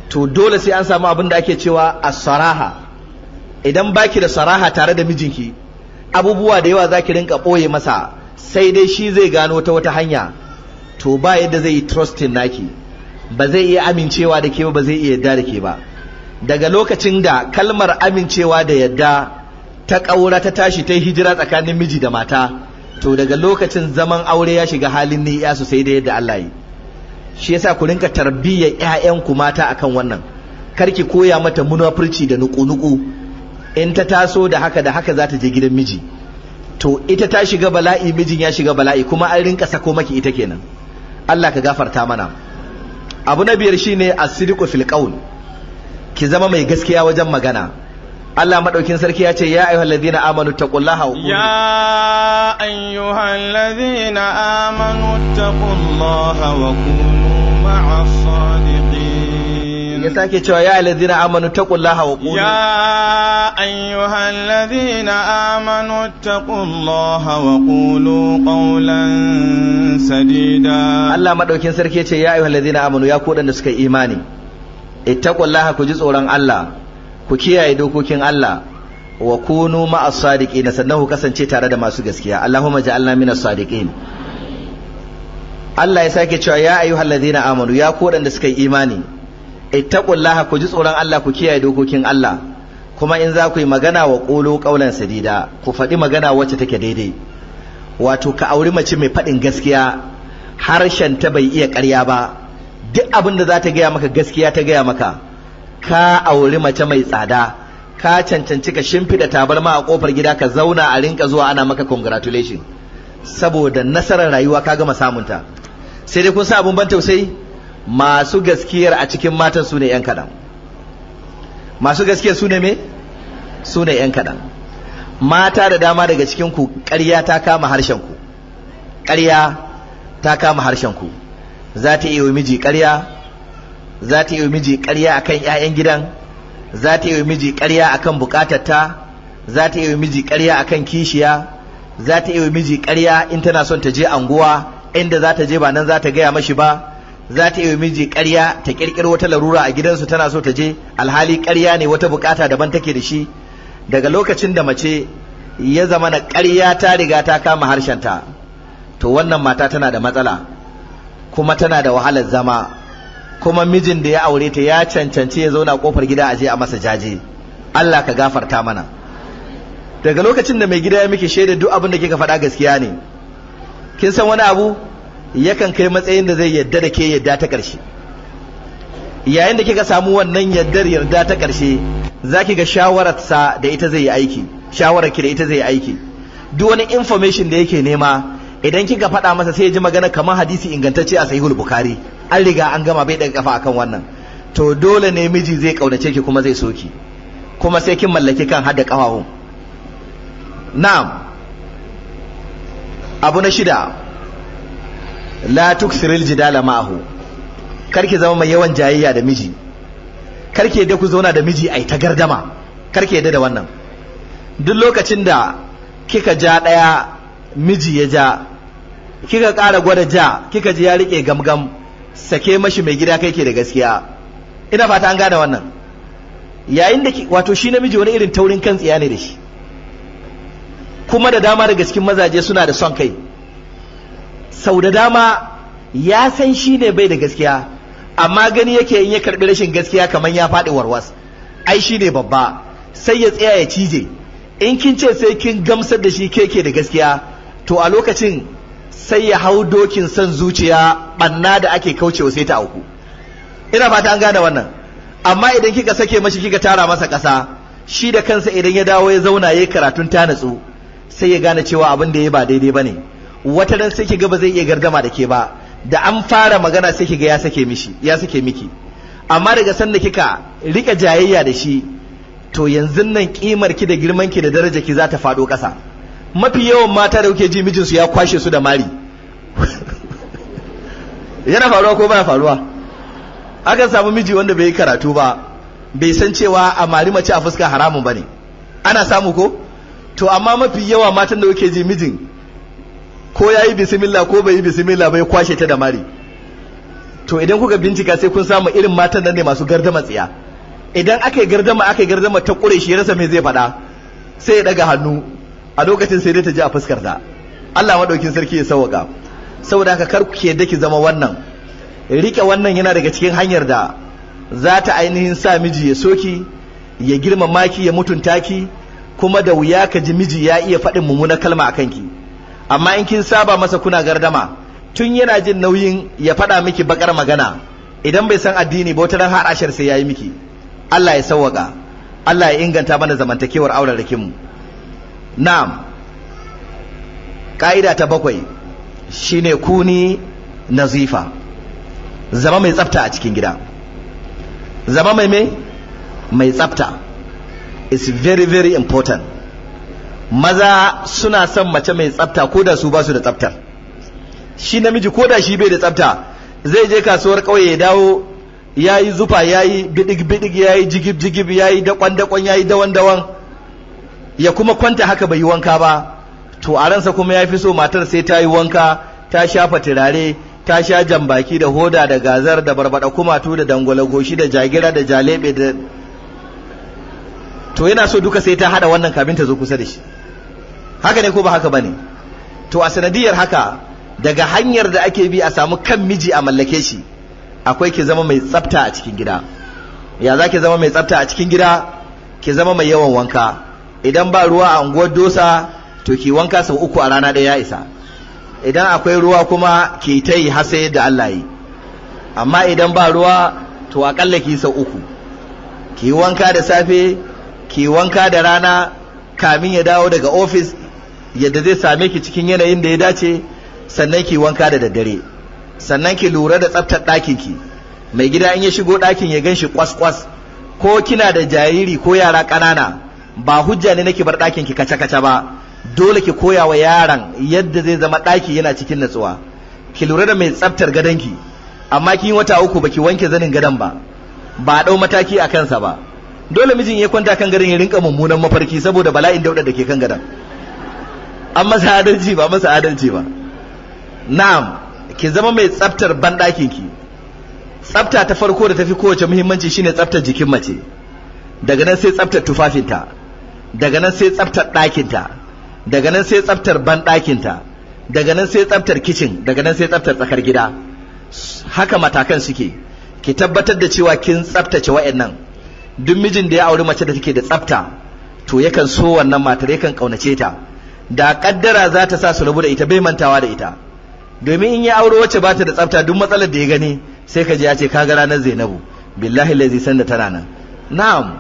To dole sai an samu abin da ake cewa as-saraha. Idan baki da saraha tare da mijinki, abubuwa da yawa zaki rinka ɓoye masa, sai dai shi zai gano ta wata hanya. To ba yadda zai yi trusting naki, ba zai iya amincewa da ke ba, ba zai iya yadda da ke ba. Daga lokacin da kalmar amincewa da yadda ta ƙaura, ta tashi ta hijira tsakanin miji da mata, to daga lokacin zaman aure ya shiga halin ni ya sosai da yadda Allah yi. Shi yasa ku rinka tarbiyyar ƴaƴanku mata akan wannan. Karki koya mata munafurci da nuku-nuku. In ta taso da haka, da haka za ta je gidan miji. To ita ta shiga bala'i, mijin ya shiga bala'i, kuma an rinka sako maki ita kenan. Allah ka gafarta mana. Abu na biyar shine as-sidqu fil qawl, ki zama mai gaskiya wajen magana. Allah madaukin sarki ya ce: يا أيها الذين آمنوا اتقوا الله wa يا أيها الذين آمنوا اتقوا الله وكونوا مع الصادقين. Ya sake cewa: يا أيها الذين آمنوا اتقوا الله وقولوا يا أيها الذين آمنوا اتقوا الله وقولوا قولا سديدا. Allah madaukin sarki ya ce: يا أيها الذين آمنوا, ya ku da suka yi imani, اتقوا الله, ku ji tsoron Allah, ku kiyaye dokokin Allah, وكونوا مع الصادقين, sannan ku kasance tare da masu gaskiya. اللهم اجعلنا من الصادقين. Allah ya sake cewa: يا أيها الذين آمنوا, ya ku da suka yi imani, اتقوا الله, ku ji tsoron Allah, ku kiyaye dokokin Allah, kuma in za ku yi magana, وقولوا قولا سديدا, ku faɗi magana wacce take daidai. Wato ka auri mace mai faɗin gaskiya, harshen ta bai iya ƙarya ba, duk abin da za ta gaya maka gaskiya ta gaya maka, ka auri mace mai tsada. Ka cancanci ka shimfiɗa tabarma a ƙofar gida ka zauna, a rinka zuwa ana maka congratulation, saboda nasarar rayuwa ka gama samunta. Sai dai kun sa abun ban tausayi, masu gaskiyar a cikin matan su ne 'yan kaɗan. Masu gaskiyar su ne me? Su ne 'yan kaɗan. Mata da dama daga cikin ku, ƙarya ta kama harshen ku, ƙarya ta kama harshen ku. Za ta iya miji ƙarya, za ta iya miji ƙarya akan 'ya'yan gidan, za ta iya miji ƙarya akan buƙatarta, za ta iya miji ƙarya akan kishiya, za ta iya miji ƙarya in tana son ta je anguwa, inda za ta je ba nan za ta gaya mashi ba. Za ta iya miji ƙarya ta ƙirƙiro wata larura a gidansu tana so ta je, alhali ƙarya ne, wata buƙata daban take da shi. Daga lokacin da mace ya zama na ƙarya ta riga ta kama harshenta, to wannan mata tana da matsala, kuma tana da wahalar zama, kuma mijin da ya aure ta ya cancanci ya zauna kofar gida a je a masa jaje. Allah ka gafarta mana. Daga lokacin da mai gida ya miki shaida duk abin da kika faɗa gaskiya ne, kin san wani abu, yakan kai matsayin da zai yadda da ke yadda ta ƙarshe. Yayin da kika samu wannan yaddar, yarda ta ƙarshe, zaki ga shawararsa da ita zai yi aiki, shawarar ki da ita zai yi aiki. Duk wani information da yake nema, idan kika faɗa masa, sai ya ji magana kamar hadisi ingantacce a Sahihul Bukhari. An riga an gama, bai daga kafa akan wannan. To dole ne miji zai kaunace ki kuma zai so ki, kuma sai kin mallaki kan hada kafafun. Na'am, abu na shida: لا تكثري الجدال معه, karki zama mai yawan jayayya da miji. Karki yadda ku zauna da miji ai ta gardama, karki yadda da wannan. Duk lokacin da kika ja daya, miji ya ja, kika ƙara gwada ja, kika ji ya rike gamgam, sake mashi, mai gida, kai ke da gaskiya. Ina fata an gane wannan. Yayin da wato shi namiji wani irin taurin kan tsiya ne da shi, kuma da dama daga cikin mazaje suna da son kai. Sau da dama Ya san shi ne bai da gaskiya, amma gani yake in ya karbi rashin gaskiya kamar ya faɗi warwas, ai shi ne babba, sai ya tsaya ya cije. In kin ce sai kin gamsar da shi keke da gaskiya, to a lokacin sai ya hau dokin son zuciya, banna da ake kaucewa sai ta auku. Ina fata an gane wannan. Amma idan kika sake mashi, kika tara masa ƙasa, shi da kansa idan ya dawo ya zauna yayi karatun ta natsu, sai ya gane cewa abin da ya ba daidai bane. Wata ran sai kiga ba zai iya gardama da ke ba, da an fara magana sai kiga ya sake mishi, ya sake miki. Amma daga sanda kika rika jayayya da shi, to yanzu nan kimar ki da girman ki da daraja ki za ta faɗo ƙasa. Mafi yawan mata da kuke ji mijinsu ya kwashe su da mari, yana faruwa ko baya faruwa? Akan samu miji wanda bai yi karatu ba, bai san cewa a mari mace a fuska haramun bane, ana samu ko? To amma mafi yawa matan da kuke ji mijin ko yayi bismillah ko bai yi bismillah bai kwashe ta da mari, to idan kuka bincika sai kun samu irin matan nan ne masu gardama tsiya. Idan aka yi gardama, aka yi gardama ta kure shi, ya rasa me zai faɗa, sai ya daga hannu, a lokacin sai dai ta ji a fuskar ta. Allah madaukin sarki ya sauwaka. Saboda haka kar ku yadda ki zama wannan. Rike wannan yana daga cikin hanyar da za ta ainihin sa miji ya soki, ya girmama ki, ya mutunta ki, kuma da wuya ka ji miji ya iya faɗin mummunar kalma akan ki. Amma in kin saba masa kuna gardama, tun yana jin nauyin ya faɗa miki bakar magana, idan bai san addini ba, wata ran har ashar sai yayi miki. Allah ya sauwaka, Allah ya inganta mana zamantakewar auren mu. Na'am, ka'ida ta 7 shine kuni nazifa, zama mai tsafta a cikin gida. Zama mai tsafta is very very important. Maza suna son mace mai tsafta ko da su ba su da tsaftar. Shi namiji ko da shi bai da tsafta, zai je kasuwar ƙauye ya dawo ya yi zufa, ya yi bidig-bidig, ya yi jigib-jigib, ya yi dakon-dakon, ya yi dawan-dawan, ya kuma kwanta haka bai yi wanka ba. To a ransa kuma ya fi so matar sai ta yi wanka, ta shafa turare, ta sha jambaki da hoda da gazar da barbada kumatu da dangwala goshi da jagira da jalebe da to yana so duka sai ta hada wannan kamin ta zo kusa da shi. Haka ne ko ba haka bane? To a sanadiyar haka, daga hanyar da ake bi a samu kan miji a mallake shi, akwai ki zama mai tsafta a cikin gida. Ya za ki zama mai tsafta a cikin gida? Ki zama mai yawan wanka. Idan ba ruwa a unguwar Dosa, to ki wanka sau 3 a rana ɗaya ya isa. Idan akwai ruwa kuma ki ta yi har sai yadda Allah yi. Amma idan ba ruwa, to akalla ki sau 3. Ki wanka da safe, ki wanka da rana kamin ya dawo daga ofis, yadda zai same ki cikin yanayin da ya dace, sannan ki wanka da daddare. Sannan ki lura da tsaftar ɗakin ki. Mai gida in ya shigo ɗakin ya gan shi kwas-kwas. Ko kina da jariri ko yara ƙanana, ba hujja ne nake bar ɗakin ki kaca-kaca ba. Dole ki koya wa yaran yadda zai zama ɗaki yana cikin natsuwa. Ki lura da mai tsaftar gadonki. Amma kin wata 3 baki wanke zanin gadon ba, ba ɗau mataki a kansa ba, dole mijin ya kwanta kan gadon ya rinka mummunan mafarki saboda bala'in dauɗa da ke kan gadon. An masa adalci ba masa adalci ba. Na'am, ki zama mai tsaftar banɗakin ki. Tsafta ta farko da tafi kowace muhimmanci shine tsaftar jikin mace. Daga nan sai tsaftar tufafinta, daga nan sai tsaftar ɗakinta, daga nan sai tsaftar banɗakinta, daga nan sai tsaftar kicin, daga nan sai tsaftar tsakar gida. Haka matakan suke. Ki tabbatar da cewa kin tsaftace wa'annan. Duk mijin da ya auri mace da take da tsafta, to yakan so wannan matar, yakan kaunace ta. Da kaddara za ta sa su rabu da ita, bai mantawa da ita. Domin in ya auro wacce ba ta da tsafta, duk matsalar da ya gani sai ka ji ya ce kaga ranar Zainabu, billahi lazi san da tana nan. Na'am,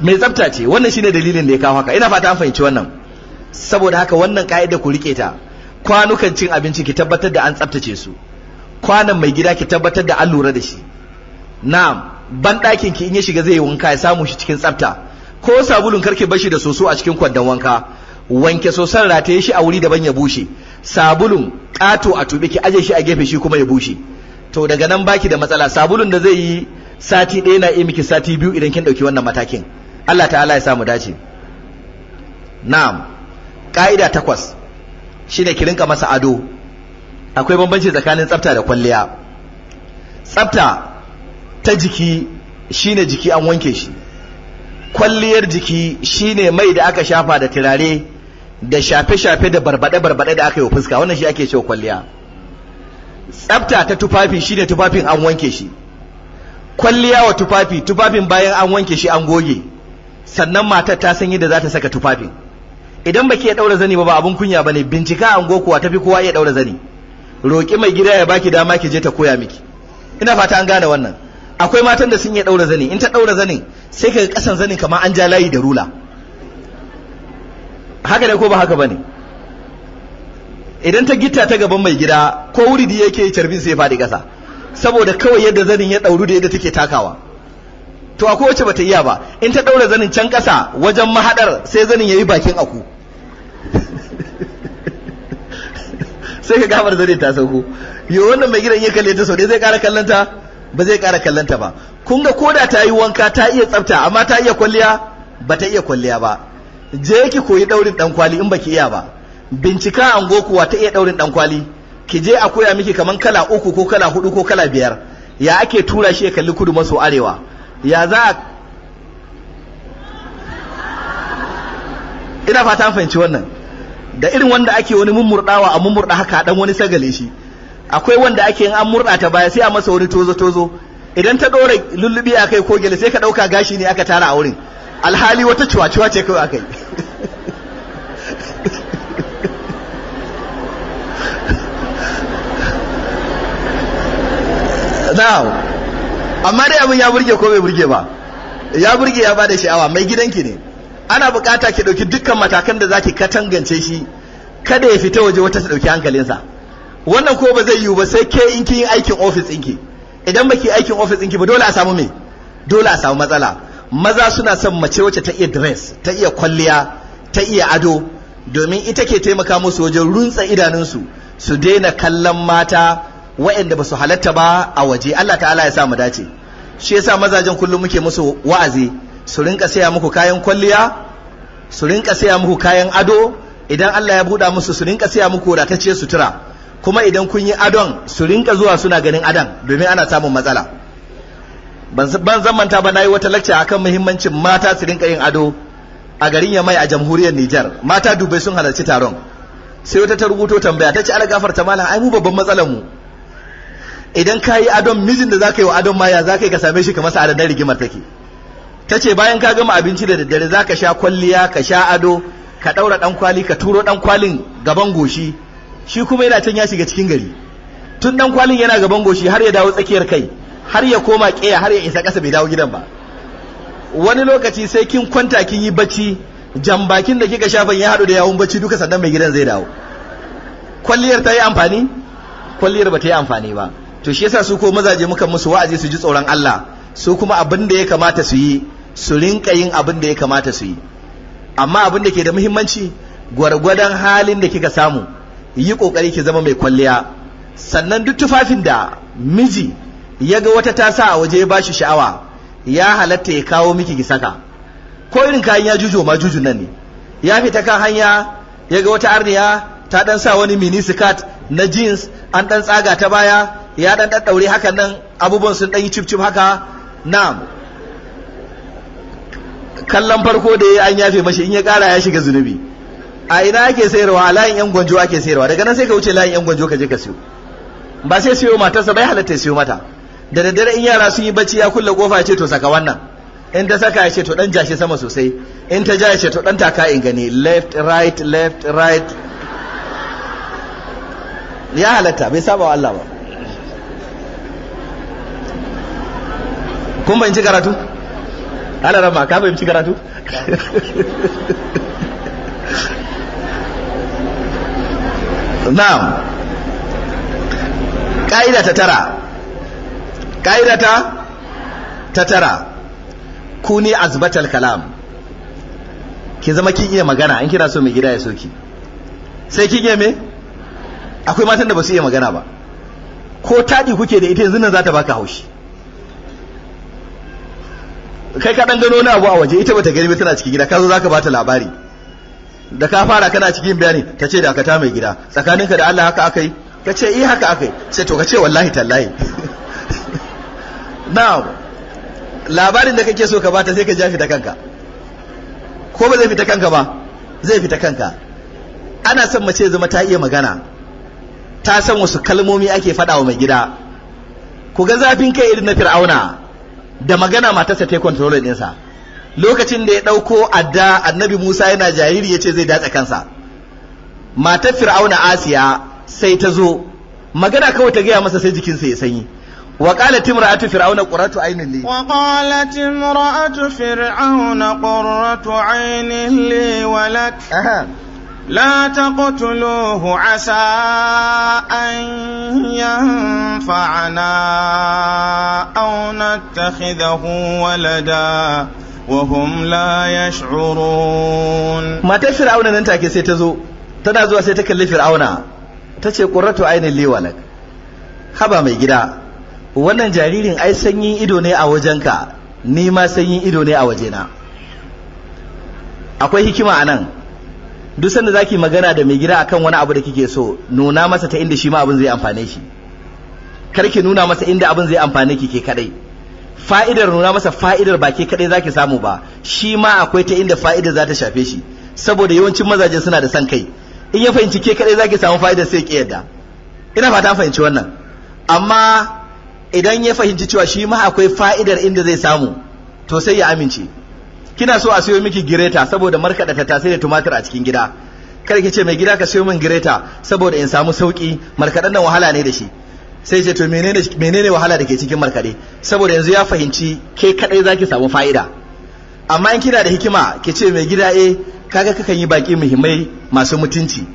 mai tsafta ce. Wannan shine dalilin da ya kawo haka. Ina fata an fahimci wannan. Saboda haka wannan ka'ida ku rike ta. Kwanukan cin abinci ki tabbatar da an tsaftace su. Kwanan mai gida ki tabbatar da an lura da shi. Na'am, ban ɗakin ki in ya shiga zai yi wanka ya samu shi cikin tsafta. Ko sabulun karki bashi da soso a cikin kwandon wanka, wanke soson, rataye shi a wuri daban ya bushe. Sabulun ƙato a tube ki aje shi a gefe, shi kuma ya bushe. To daga nan baki da matsala. Sabulun da zai yi sati 1 na iya miki sati 2 idan kin ɗauki wannan matakin. Allah ta'ala ya samu dace. Na'am, ka'ida 8 shine ki rinka masa ado. Akwai bambanci tsakanin tsafta da kwalliya. Tsafta ta jiki shine jiki an wanke shi. Kwalliyar jiki shine mai da aka shafa da turare da shafe-shafe da barbade-barbade da aka yi wa fuska. Wannan shi ake cewa kwalliya. Tsafta ta tufafi shine tufafin an wanke shi. Kwalliya wa tufafi, tufafin bayan an wanke shi an goge, sannan matar ta san yadda za ta saka tufafin. Idan baki iya daura zani ba, ba abun kunya bane. Bincika an gokuwa tafi kowa iya daura zani, roki mai gida ya baki dama ki je ta koya miki. Ina fata an gane wannan. Akwai matan da sun iya daura zani, in ta daura zanin sai kaga kasan zanin kamar an ja layi da rula. Haka ne ko ba haka bane? Idan ta gitta ta gaban mai gida, ko wuridi yake carbin sai ya faɗi ƙasa, saboda kawai yadda zanin ya ɗauru da yadda take takawa. To akwai wacce bata iya ba, in ta ɗaura zanin can ƙasa wajen mahaɗar sai zanin yayi bakin aku, sai ka gabar zanin ta sauko. Yo, wannan mai gidan ya kalle ta sau dai zai ƙara kallanta? Ba zai ƙara kallanta ba. Kun ga koda ta yi wanka ta iya tsafta, amma ta iya kwalliya? Ba ta iya kwalliya ba. Je ki koyi ɗaurin ɗan kwali in baki iya ba. Bincika an kuwa ta iya ɗaurin ɗan kwali, ki je a koya miki kaman kala 3 ko kala 4 ko kala 5. Ya ake tura shi ya kalli kudu maso arewa? Ya za a ina fata an fahimci wannan. Da irin wanda ake wani mummurdawa a mummurda haka dan wani sagale shi. Akwai wanda ake yin an murda ta baya sai a masa wani tozo tozo, idan ta dora lullubi a kai ko gele sai ka dauka gashi ne aka tara a wurin, alhali wata cuwa-cuwa ce kawai aka yi. Now, amma dai abin ya burge ko bai burge ba? Ya burge, ya bada sha'awa. Mai gidanki ne, ana bukata ki dauki dukkan matakan da zaki katangance shi kada ya fita waje wata ta dauki hankalinsa. Wannan ko ba zai yiwu ba sai ke in kin yi aikin office ɗinki. Idan baki aikin office ɗinki ba, dole a samu me? Dole a samu matsala. Maza suna son mace wacce ta iya dress, ta iya kwalliya, ta iya ado, domin ita ke taimaka musu wajen runtsa idanunsu su daina kallon mata waɗanda ba su halatta ba a waje. Allah ta'ala ya sa mu dace. Shi yasa mazajen kullum muke musu wa'azi su rinka saya muku kayan kwalliya, su rinka saya muku kayan ado. Idan Allah ya buɗa musu, su rinka saya muku wadatacce sutura. Kuma idan kun yi adon, su rinka zuwa suna ganin adon, domin ana samun matsala. Ban zamanta ba nayi wata lecture akan muhimmancin mata su rinka yin ado a garin Yamai a jamhuriyar Nijar. Mata Dubai sun halarci taron. Sai wata ta rubuto tambaya ta ce, ala gafarta malam, ai mu babban matsalar mu idan ka yi adon, mijin da za ka yi wa adon ma ya za ka yi ka same shi ka masa adon? Rigimar take. Ta ce bayan ka gama abinci da daddare za ka sha kwalliya, ka sha ado, ka ɗaura ɗan kwali, ka turo ɗan kwalin gaban goshi, shi kuma yana can ya shiga cikin gari. Tun ɗan kwalin yana gaban goshi har ya dawo tsakiyar kai, har ya koma ƙeya, har ya isa ƙasa, bai dawo gidan ba. Wani lokaci sai kin kwanta kin yi bacci, jan bakin da kika shafan ya haɗu da yawun bacci duka, sannan mai gidan zai dawo. Kwalliyar ta yi amfani? Kwalliyar ba ta yi amfani ba. To shi yasa su ko mazaje muka musu wa'azi su ji tsoron Allah, su kuma abin da ya kamata su yi, su rinka yin abin da ya kamata su yi. Amma abin da ke da muhimmanci, gwargwadon halin da kika samu, yi kokari ki zama mai kwalliya. Sannan duk tufafin da miji ya ga wata ta sa a waje ya bashi sha'awa, ya halatta ya kawo miki ki saka. Ko irin kayan ya jujo ma jujun nan ne, ya fita kan hanya ya ga wata arniya ta dan sa wani mini skirt na jeans, an dan tsaga ta baya, ya dan daddaure hakan nan, abubuwan sun dan yi cip cip haka. Na'am, kallon farko da ya an yafe mashi, in ya kara ya shiga zunubi. A ina ake sayarwa? A layin yan gwanjo ake sayarwa. Daga nan sai ka wuce layin yan gwanjo ka je ka siyo. Ba sai siyo matarsa bai halatta siyo mata. Da daddare in yara sun yi bacci, ya kulle kofa, ya ce to saka wannan. In ta saka, ya ce to dan jashe sama sosai. In ta ja, ya ce to dan taka in gani, left right left right. Ya halatta, bai saba wa Allah ba. Kun fahimci karatu? Ana rama, ka fahimci karatu? Na'am. Ka'ida ta tara. Ka'ida ta tara. Kuni azbatal kalam. Ki zama kin iya magana in kina so mai gida ya soki. Sai kin iya me? Akwai matan da ba su iya magana ba. Ko taɗi kuke da ita yanzu nan za ta baka haushi. Kai ka dan gano wani abu a waje, ita bata gani ba, tana cikin gida, ka zo zaka bata labari. Da ka fara kana cikin bayani, ta ce dakata mai gida, tsakaninka da Allah haka akai? Ka ce eh haka akai. Sai to ka ce wallahi tallahi. Now labarin da kake so ka bata sai ka ja fita kanka. Ko ba zai fita kanka ba? Zai fita kanka. Ana son mace zama ta iya magana, Ta san wasu kalmomi ake faɗa wa mai gida. Ku ga zafin kai irin na Fir'auna da magana matarsa ta control ɗinsa. Lokacin da ya ɗauko adda, Annabi Musa yana jariri, ya ce zai datse kansa. Matar Fir'auna Asiya sai ta zo, magana kawai ta gaya masa sai jikinsa ya sanyi. وقالت امرأة فرعون قرة عين لي. وقالت امرأة فرعون قرة عين لي ولك لا تقتلوه عسى أن ينفعنا أو نتخذه ولدا وهم لا يشعرون. Matar Fir'auna nan take sai ta zo, tana zuwa sai ta kalli Fir'auna, ta ce, "قرة عين لي ولك." Haba mai gida, wannan jaririn ai sanyin ido ne a wajenka, ni ma sanyin ido ne a wajena. Akwai hikima a nan. Duk sanda zaki magana da mai gida akan wani abu da kike so, nuna masa ta inda shi ma abin zai amfane shi. Kar ki nuna masa inda abin zai amfane ki ke kadai. Fa'idar nuna masa fa'idar ba ke kadai zaki samu ba, shi ma akwai ta inda fa'idar za ta shafe shi, saboda yawancin mazaje suna da son kai. In ya fahimci ke kadai zaki samu fa'idar, sai ki yadda. Ina fata fahimci wannan. Amma idan ya fahimci cewa shi ma akwai fa'idar inda zai samu, to sai ya amince. Kina so a sayo miki gireta saboda markaɗa tattasai da tumatir a cikin gida. Kada ki ce, "Mai gida, ka sayo min gireta saboda in samu sauki, markaɗen nan wahala ne da shi." Sai ce, "To menene menene wahala da ke cikin markaɗe?" Saboda yanzu ya fahimci ke kadai zaki samu fa'ida. Amma in kina da hikima, ki ce, "Mai gida, eh, kaga kakan yi baki muhimmai masu mutunci.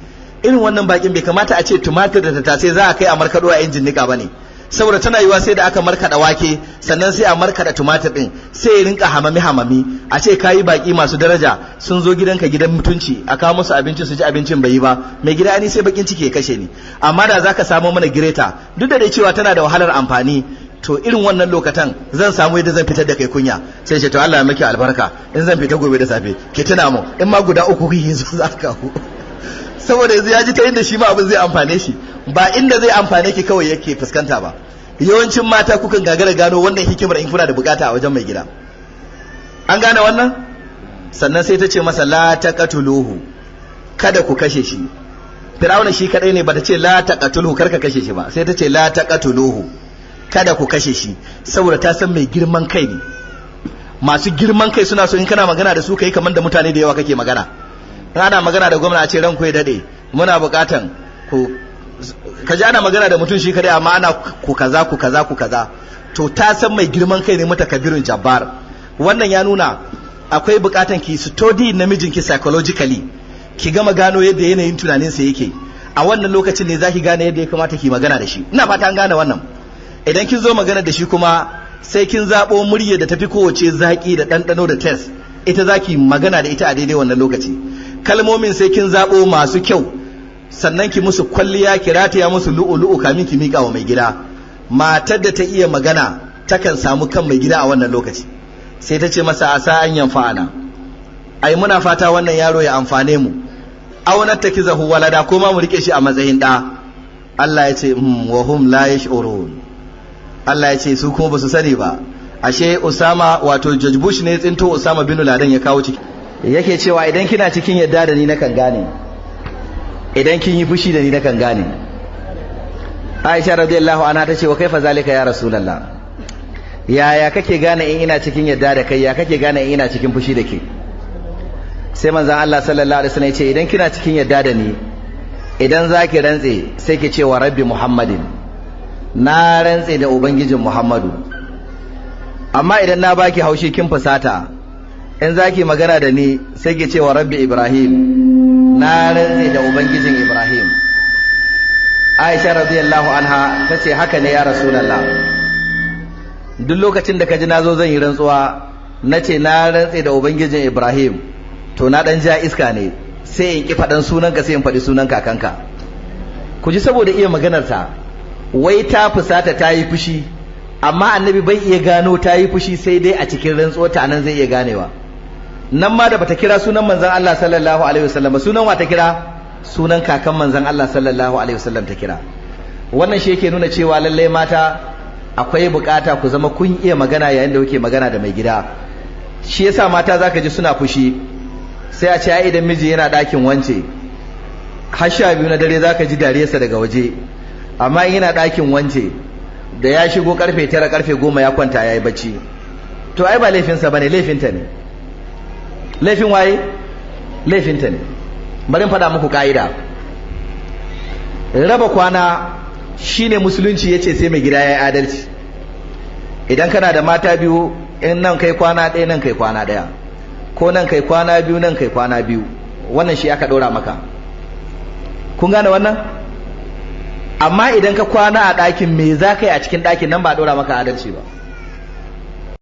Irin wannan bakin bai kamata a ce tumatir da tattasai za a kai a markaɗo a injin nika bane, saboda tana yiwa sai da aka markaɗa wake sannan sai a markaɗa tumatir ɗin, sai ya rinka hamami hamami. A ce kayi baki masu daraja sun zo gidanka, gidan mutunci, a kawo musu abinci su ci, abincin bai yi ba. Mai gida, ni sai bakin ciki ya kashe ni. Amma da zaka samo mana gireta, duk da dai cewa tana da wahalar amfani, to irin wannan lokatan zan samu yadda zan fitar da kai kunya." Sai ce, "To Allah ya miki albarka, in zan fita gobe da safe ki tuna mu, in ma guda uku kike so za ka kawo." Saboda yanzu ya ji ta inda shi ma abin zai amfane shi, ba inda zai amfane ki kawai yake fuskanta ba. Yawancin mata kukan gagara gano wannan hikimar in kuna da bukata a wajen mai gida. An gane wannan? Sannan sai ta ce masa, "لا تقتلوه," kada ku kashe shi. Fir'auna shi kadai ne, bata ce "لا تقتله," karka kashe shi ba. Sai ta ce, "لا تقتلوه," kada ku kashe shi, saboda ta san mai girman kai ne. Masu girman kai suna so in kana magana da su kai kamar da mutane da yawa kake magana. Ana magana da gwamna, a ce, "Ranku ya dade, muna bukatan ku." Ka ji ana magana da mutum shi kadai amma ana ku kaza, ku kaza, ku kaza. To ta san mai girman kai ne, متكبر جبار. Wannan ya nuna akwai bukatan ki study namijinki psychologically, ki gama gano yadda yanayin tunaninsa yake. A wannan lokacin ne zaki gane yadda ya kamata ki magana da shi. Ina fata an gane wannan. Idan kin zo magana da shi kuma, sai kin zaɓo murya da tafi kowace zaƙi da ɗanɗano da taste, ita zaki magana da ita a daidai wannan lokaci. Kalmomin sai kin zaɓo masu kyau, sannan ki musu kwalliya, ki rataya musu lu'u-lu'u kamin ki miƙa wa mai gida. Matar da ta iya magana takan samu kan mai gida a wannan lokaci. Sai ta ce masa, "عسى أن ينفعنا," ai muna fata wannan yaro ya amfane mu, "أو نتخذه ولدا," ko ma mu rike shi a matsayin ɗa. Allah ya ce, "وهم لا يشعرون." Allah ya ce su kuma ba su sani ba. Ashe Usama, wato George Bush ne tsinto Usama bin Laden ya kawo ciki. Yake cewa, "Idan kina cikin yadda da ni nakan gane, idan kin yi fushi da ni nakan gane." Aisha رضي الله عنها ta ce, "وكيف ذلك يا رسول الله? Yaya kake gane in ina cikin yadda da kai? Ya kake gane in ina cikin fushi da ke?" Sai manzon Allah صلى الله عليه وسلم ya ce, "Idan kina cikin yadda da ni, idan zaki rantse sai ki ce, 'ورب محمد,' na rantse da ubangijin Muhammadu. Amma idan na baki haushi kin fusata, in zaki magana da ni sai ki ce, 'ورب إبراهيم,' na rantse da ubangijin Ibrahim." Aisha رضي الله عنها tace, "Haka ne ya Rasulullah. Duk lokacin da ka ji nazo zan yi rantsuwa, nace na rantse da ubangijin Ibrahim, to na dan ja iska ne, sai in ki faɗan sunanka, sai in faɗi sunan kakanka." Ku ji saboda iya maganar ta, wai ta fusata, ta yi fushi, amma Annabi bai iya gano ta yi fushi sai dai a cikin rantsuwar ta nan zai iya ganewa. Nan ma da bata kira sunan manzon Allah صلى الله عليه وسلم, sunan wa ta kira? Sunan kakan manzon Allah صلى الله عليه وسلم ta kira. Wannan shi yake nuna cewa lallai mata akwai bukata ku zama kun iya magana yayin da kuke magana da mai gida. Shi yasa mata zaka ji suna fushi, sai a ce, ai idan miji yana ɗakin wance har 12 na dare zaka ji dariyarsa daga waje. Amma in yana ɗakin wance da ya shigo karfe 9 karfe 10 ya kwanta ya yi bacci, to ai ba laifinsa ba ne, laifinta ne. Laifin waye? Laifinta ne. Bari in faɗa muku ka'ida. Raba kwana shine musulunci yace sai mai gida ya yi adalci. Idan kana da mata biyu, in nan kai kwana ɗaya, nan kai kwana ɗaya, ko nan kai kwana biyu, nan kai kwana biyu, wannan shi aka ɗora maka. Kun gane wannan? Amma idan ka kwana a ɗakin, me za ka yi a cikin ɗakin nan? Ba a ɗora maka adalci ba.